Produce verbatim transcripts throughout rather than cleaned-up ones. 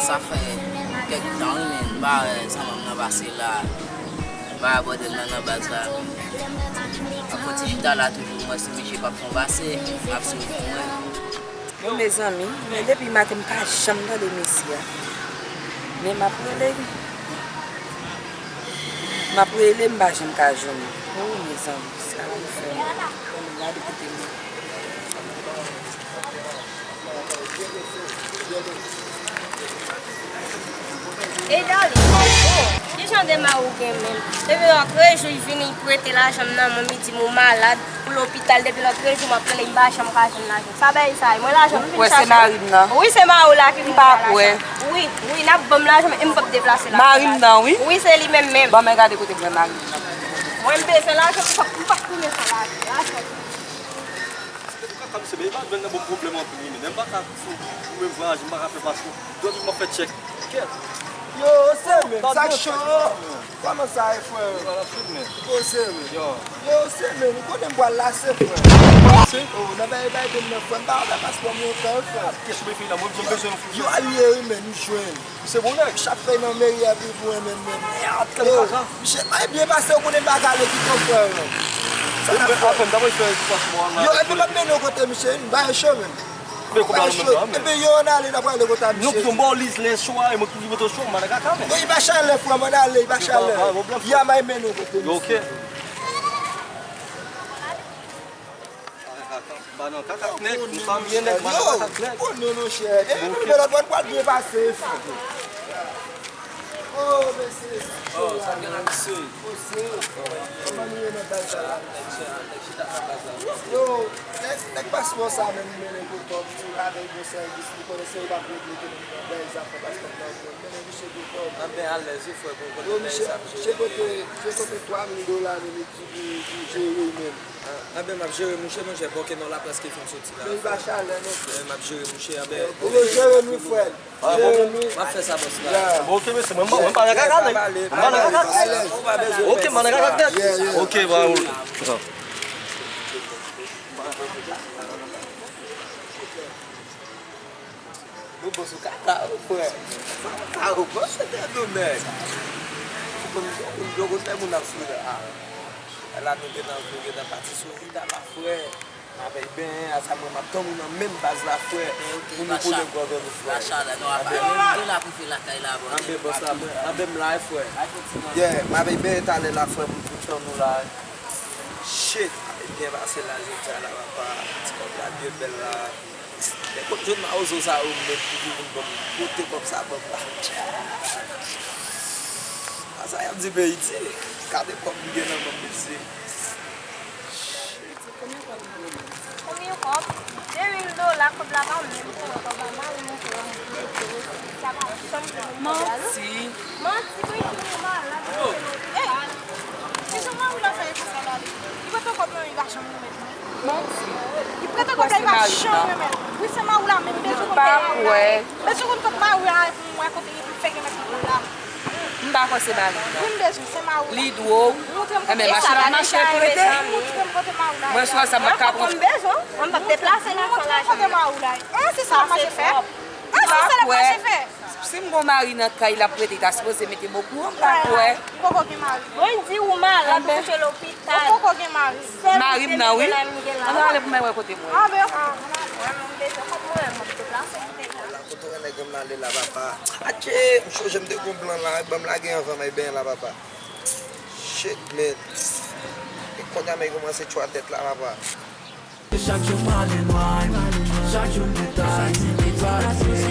Sa fè kèk tan, wi, men m pa wè sa manm nan pase la. M pa abòde l nan, nan baz la. M ap fè ti chita la toujou, m wè si misye p ap fè yon pase, m ap swiv pou mwen. Bon, mezanmi, men depi maten m pa janm tande mesye a. Men m ap rele. M ap rele, m pa janm ka jwenn li. Oh, mezanmi, sa m fè. Bon, gade kote m ye. Ey, Darline, oh, ki jan de mari w gen menm? Depi lòtrejou, li vini, li prete lajan m nan men m, li di m ou malad, ou lopital. Depi lòtrejou, m ap rele, m pa janm ka jwenn lajan. Sa bagay sa ye? Mwen lajan m fin chache. Ou kwè se mari m nan? Wi, se mari w la ki vin ba lajan. M pa kwè. Wi, wi, n ap ban m lajan m e m p ap deplase la. Mari m nan, wi. Wi, se li menm menm. Ban mwen gade kote m jwenn mari m nan. Mwen, m bezwen lajan, m p ap, m p ap tounen san lajan. Lajan. Se te pou kaka misye, men li pa jwenn nan bon pwoblèm anpil, wi, men m pa ka sou, pou mwen vwayaje, m pa ka fè paspò. Dòmi m ap fè tchèk. Kèt. Yo, se menm, sa k cho? Kòman sa ye, frè? Yo, se menm. Yo, se menm, ou konnen m pral lase, frè. Lase? Oh, nan bay, bay, bay, nan frè, m pa wè paspò m lontan, frè. Kèt, mwen fè la, mwen, m bezwen yon frè. Yo, al ye, wi, men, m jwenn. Misye bon nèg. Misye ap fè nan meri a pi pou mwen menm, menm. Mèt, kèl kajan. Misye, ay byen pase, ou konnen m pa ka ale kite w frè, menm. Sa n ap fè? Apre, m ta pral fè paspò an la. Yo, epi m ap mennen w kote misye, m ba yo cho, menm. Men kounya nou menm nan, men. Epi yo, ann ale, n ap ale kote misye. Nou kite yon bò lis lè cho a, e mwen ki mete w cho, m ale kaka, men. Yo, li pa chalè, frè m, ann ale, li pa chalè. Ya, m ay mennen w kote misye. Ok. Ba nan kaka nèg, nou pa byen nèg, ba nan kaka nèg. Oh non, monchè. E nou rive lòt bò, n pral byen pase, frè. Oh, mesye. Oh, sa gen la, mesye. Kòman nou ye nan baz sa la? Yo, nèg, nèg paspò sa menm, li mennen gwo kòb, ti avèk bon sèvis, li konnen se yo k ap regle ke nou nan bèl zafè paspò nan. Mennen misye gwo kòb. Anben alèz wi frè, pou konnen bèl sa ap jere. Misye pote, misye pote twa mil dola, men li di pou, pou jere menm. Anben m ap jere mouche, monchè, bon ke non la prèske fin soti la. Men li pa chalè non. Men m ap jere mouche, anben. Ou jere nou frè. Jere nou. M ap fè sa bòs la. Bon, ok, mesye, mwen, mwen pa nan kaka, nèg. Mwen pa nan kaka. Ok, mwen pa nan kaka, nèg. Ok, ba. Nou bon sou kaka, wi, frè. Sa pa ka, wi, bon, se tèt nou, nèg. Ou konn, ou konn, ou konn fè moun ap souri a. La, nou gentan, nou gentan pati sou Vita la, frè. M avèk benyen a, sa mwen, m ap tann ou nan menm baz la, frè. Pou nou konnen gòdon nou, frè. Anben, anben, bòs la, mwen, anben, m la, frè. Yeah, m avèk benyen talè la, frè, pou nou tann ou la. Shit, m avèk byen pase la, jodi a la, papa. Ti kòb la byen bèl la. Men kot jwenn mawozo sa yo menm pou vin ban m pote kòb sa ban m la? A sa y ap di peyi ti. Gade kòb m gen nan men m mesye. Konbyen kòb? De mil dola, kòb la pa menm pou mwen, kòb la mari mwen, frè mwen. Sa pa janm pou mwen, kòb la, non. Manti. Manti, wi, wi, malad. Ey! Kijan mari w la fè e konsa la li? Li pote kòb nan men, li pa janm remèt mwen. Manti. Li pote kòb la, li pa janm remèt. Wi, se mari w la menm, bezwen konn kòb la. Bezwen konn kòb mari w la pou mwen kote li pou fè remèt mwen kòb la. M pa kwè se mari w la. Wi, m bezwen, se mari w la. Li dwe w. Montre m kote mari w la. Mwen sou sa m ap ka pran. M bezwen, m p ap deplase nan san lajan. Montre m kote mari w la. An, se sa l ap mache fè. An, se sa l ap mache fè. Si m gon mari nan kay l ap rete, ta sipoze mete m okouran, m pa kwè. Ou poko gen mari. Mwen di ou malad, ou kouche lopital. Ou poko gen mari. Mari m nan, wi. Ann ale pou m al wè kote mwen. Anben, ok. Mwen menm, m bezwen kòb mwen, m ap deplase pou te la. Kote w wè nèg m ale la, papa? Atche, m sonje m te gon blan la, ban m lage anvan m al benyen la, papa. Shit, man. E kounye a m kòmanse tchwa tèt la, papa. Chak jou m pale nway, chak jou m detay, m fatige.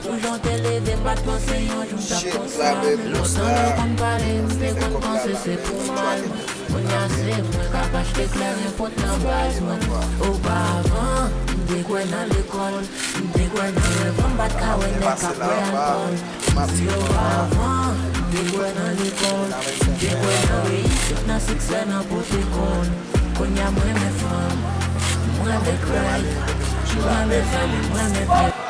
Pou jan w te leve, m pa t panse yon jou m t ap konsa. Menm lontan nou konn pale, m te konn panse se pou mal. Kounye a se mwen k ap achte klè, enpòtan baz mwen. Opavan, m te kwè nan lekòl, m te kwè nan rèv, m pa t ka wè nèg k ap bwè alkòl. Paske opavan, m te kwè nan lekòl, m te kwè nan reyisit, nan siksè, nan pwotokòl. Kounye a m renmen fanm, m renmen krèy, m renmen zanmi, m renmen pèp.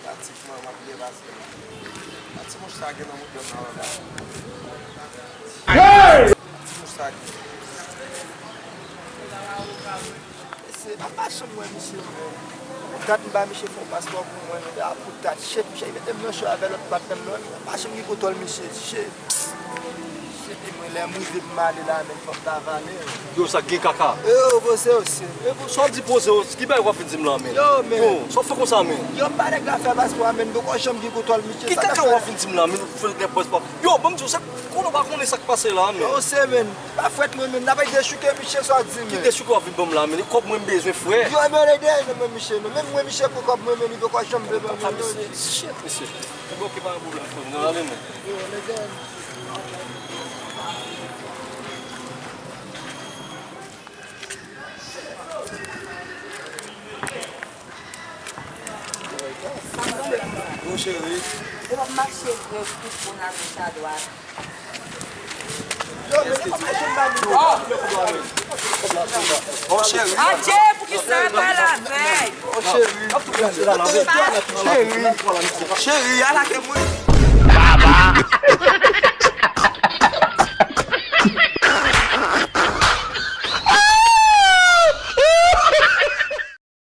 Pratikman, m ap byen pase. Ti mouch sa gen nan moudon nan la. Ti mouch sa gen. Se pa pa chanm mwen, misye. Pou dat m ba misye fè yon paspò pou mwen, men a pou dat, shit, misye mete m nan cho avè lòt patnè m nan, pa chanm gen kontwòl, misye, shit. Shit, e mwen, lè m rive pou m ale la, men fò m ta vale. Yo, sa gen kaka. Yo, poze yo, se. Sa w di poze yo, ki bagay w ap fin di m la, men? Yo, men. Yo, sa w fè konsa, men? Yo, m pa nèg la fè paspò a, men m poko janm gen kontwòl, misye. Ki kaka w ap fin di m la, men? Ou fè nèpòt pa. Yo, ban m di w, sa, konnen w pa konnen sa k pase la, men. Yo, se, men. Pa frèt mwen, men. N ap dechouke, misye, sa w di, men. Ki dechouke w ap vin ban m la, men? E kòb mwen m bezwen, frè. Yo, men, lè dèyè nan men misye, non. Menm mwen, misye, pou kòb mwen, men, li poko janm vle ban mwen, non. Shit, misye. Ebyen, oke, pa gen pwoblèm, frè. Nou ale, men. Yo, lè dèyè. Mon cheri. Ou ap mache vre tout moun a goch a dwat. Mon cheri. Adje, poukisa pa lavèy? Mon cheri. Cheri. Cheri, ala ke mwen. Baba.